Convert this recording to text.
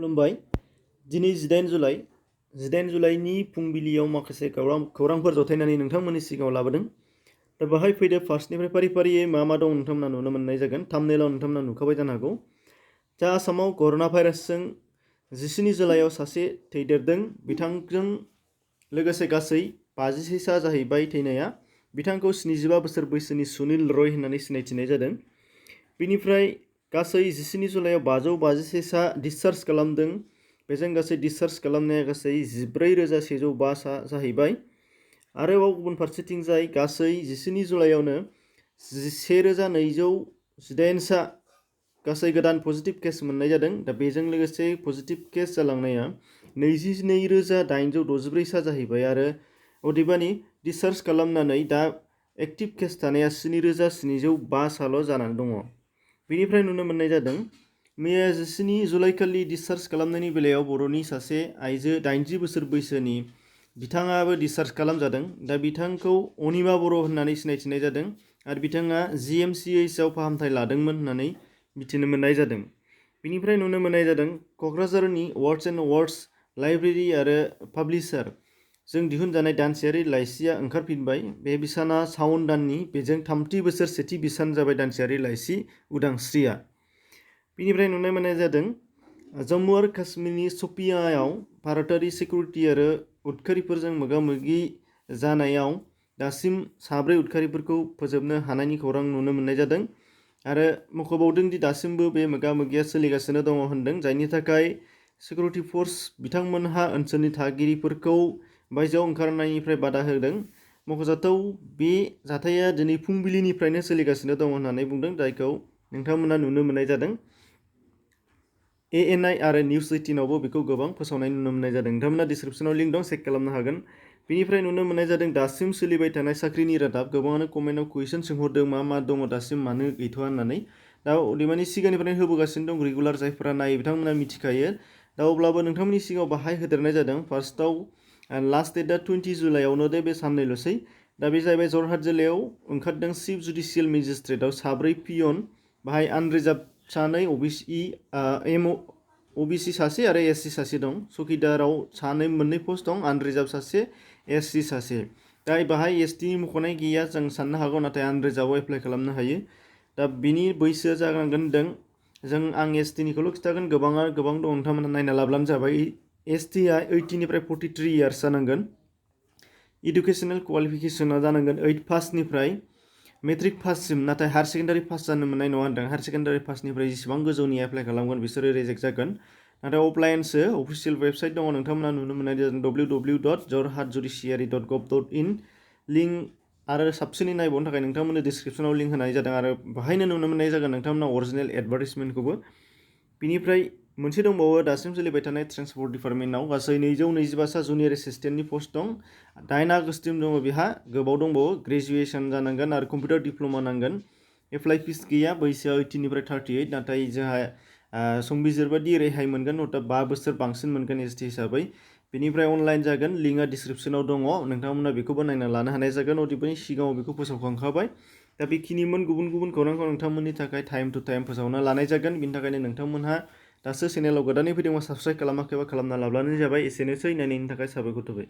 खुलुमबाय। दिनै 18 जुलाइनि फुंबिलियाव माखासे खौरांफोर जथायनानै नोंथांमोननि सिगाङाव लाबोदों। दा बाहाय फैदो फार्स्टनिफ्राय फारि-फारियै मा दं नोंथांमोना नुनो मोननाय जागोन। थाम्बनेइलाव नोंथांमोना नुखाबाय जानो हागौ। दा आसामाव कर'ना भाइरासजों 17 जुलाइआव सासे थैदेरदों। बिथांजों लोगोसे गासै 51 सा जाहैबाय थैनाया। बिथांखौ 75 बोसोर बैसोनि सुनील रय होननानै सिनायथिनाय जादों। बिनिफ्राय गासै 17 जुलाइआव 551 सा डिसचार्ज खालामदों। बेजों गासै डिसचार्ज खालामनाया गासै 14,105 सा जाहैबाय। आरोबाव गुबुन फारसेथिंजाय गासै 17 जुलाइआवनो 1,218 सा गासै गोदान पजिटिभ केस मोननाय जादों। दा बेजों लोगोसे पजिटिभ केस जालांनाया 22,864 सा जाहैबाय आरो अदेबानि डिसचार्ज खालामनानै दा एक्टिभ केस थानाया 7,705 साल' जानानै दङ। बेनिफ्राय नुनो मोननाय जादों मैया 17 जुलाइखालि डिसचार्ज खालामनायनि बेलायाव बर'नि सासे आइजो 80 बोसोर बैसोनि बिथाङाबो डिसचार्ज खालामजादों। दा बिथांखौ अनिमा बर' होननानै सिनायथिनाय जादों आरो बिथाङा GMCHआव फाहामथाय लादोंमोन होननानै मिथिनो मोननाय जादों। बिनिफ्राय नुनो मोननाय जादों क'क्राझारनि वर्ड्स एन्ड वर्ड्स लाइब्रेरि आरो पाब्लिशार जों दिहुनजानाय दानसेयारि लाइसिया ओंखारफिनबाय। बे बिसाना सावन दाननि बेजों 3थि बोसोर सेथि बिसान जाबाय दानसेयारि लाइसि उदांस्रिया। बिनिफ्राय नुनो मोननाय जादों जम्मु आरो काश्मीरनि शपियायाव भारतारि सिकिउरिटि आरो उदखारिफोरजों मोगा-मोगि जानायाव दासिम 4 उदखारिफोरखौ फोजोबनो हानायनि खौरां नुनो मोननाय जादों आरो मख'बावदों दि दासिमबो बे मोगा-मोगिया सोलिगासिनो दङ होनदों, जायनि थाखाय सिकिउरिटि फर्स बिथांमोनहा ओनसोलनि थागिरिफोरखौ बायजोआव ओंखारनायनिफ्राय बादा होदों। मख'जाथाव बे जाथाया दिनै फुंबिलिनिफ्रायनो सोलिगासिनो दङ होननानै बुंदों, जायखौ नोंथांमोना नुनो मोननाय जादों। ANI आरो निउस 18आवबो बेखौ गोबां फोसावनाय नुनो मोननाय जादों। नोंथांमोना डिसक्रिपसनाव लिंक दं, चेक खालामनो हागोन। बेनिफ्राय नुनो मोननाय जादों दासिम सोलिबाय थानाय साख्रिनि रादाब। गोबाङानो कमेन्टआव कुइसन सोंहरदों मा दङ दासिम मानो गैथ'वा होननानै। दा अदेबानि सिगांनिफ्रायनो होबोगासिनो दं, रेगुलार जायफोरा नायो बिथांमोना मिथिखायो। दा अब्लाबो नोंथांमोननि सिगाङाव बाहाय होदेरनाय जादों। फार्स्टआव लास्ट डेटआ 20 जुलाइआवनो बे साननैल'सै। दा बे जाहैबाय जरहाट जिल्लायाव ओंखारदों चिफ जुडिशियेल मेजिस्ट्रेटआव 4 पियन, बाहाय आनरिजार्भ 2, OBC सासे आरो SC सासे दं। चौकीदाराव 2 पस्ट दं, आनरिजार्भ 1, SC 1। दा बाहाय ST नि मख'नाय गैया जों साननो हागौ, नाथाय आनरिजार्भआव एप्लाइ खालामनो हायो। दा बिनि बैसोआ जानांगोन होनदों। आं ST निखौल' खिन्थागोन, गोबां दं, नोंथांमोना नायना लाब्लानो जाबाय। ST आ 80 निफ्राय 43 इयार्स जानांगोन। इडुकेसनेल क्वालिफिकेसना जानांगोन 8 पासनिफ्राय मेट्रिक पाससिम, नाथाय हायार सेकेन्डारि पास जानो मोननाय नङा होनदों। हायार सेकेन्डारि पासनिफ्राय जेसेबां गोजौनि एप्लाइ खालामगोन बिसोरो रिजेक्ट जागोन। नाथाय अफलाइनसो अफिसियेल वेबसाइट दङ, नोंथांमोना नुनो मोननाय जादों www.jorhatjudiciary.gov.in। लिंक आरो साबसिनै नायबावनो थाखाय नोंथांमोननो डिसक्रिपसनाव लिंक होनाय जादों आरो बाहायनो नुनो मोननाय जागोन नोंथांमोना अरिजिनेल एडभार्टाइजमेन्टखौबो। बिनिफ्राय मोनसे दंबावो दासिम सोलिबाय थानाय ट्रेन्सपर्ट डिपार्टमेन्टआव गासै 225 सा जुनियर एसिस्टेन्टनि पस्ट दं। 8 आगस्टसिम दङ बेहा, गोबाव दंबावो। ग्रेजुवेसन जानांगोन आरो कम्पिउटार डिप्ल'मा नांगोन। एप्लाइ फिस गैया, बैसोआ 18 निफ्राय 38, नाथाय जोंहा संबिजिरबादि रेहाय मोनगोन, अर्थात 5 बोसोर बांसिन मोनगोन ST हिसाबै। बेनिफ्राय अनलाइन जागोन, लिंकआ डिसक्रिपसनाव दङ, नोंथांमोना बेखौबो नायना लानो हानाय जागोन। अदेबानि सिगाङाव बेखौ फोसावखांखाबाय। दा बेखिनिमोन, गुबुन खौरांखौ नोंथांमोननि थाखाय टाइम टु टाइम फोसावना लानाय जागोन। बिनि थाखायनो नोंथांमोनहा दासो चेनेलाव गोदानै फैदोंबा साबस्क्राइब खालामाखैबा खालामना लाब्लानो जाबाय। एसेनोसै, नायनायनि थाखाय साबायखर थाबाय।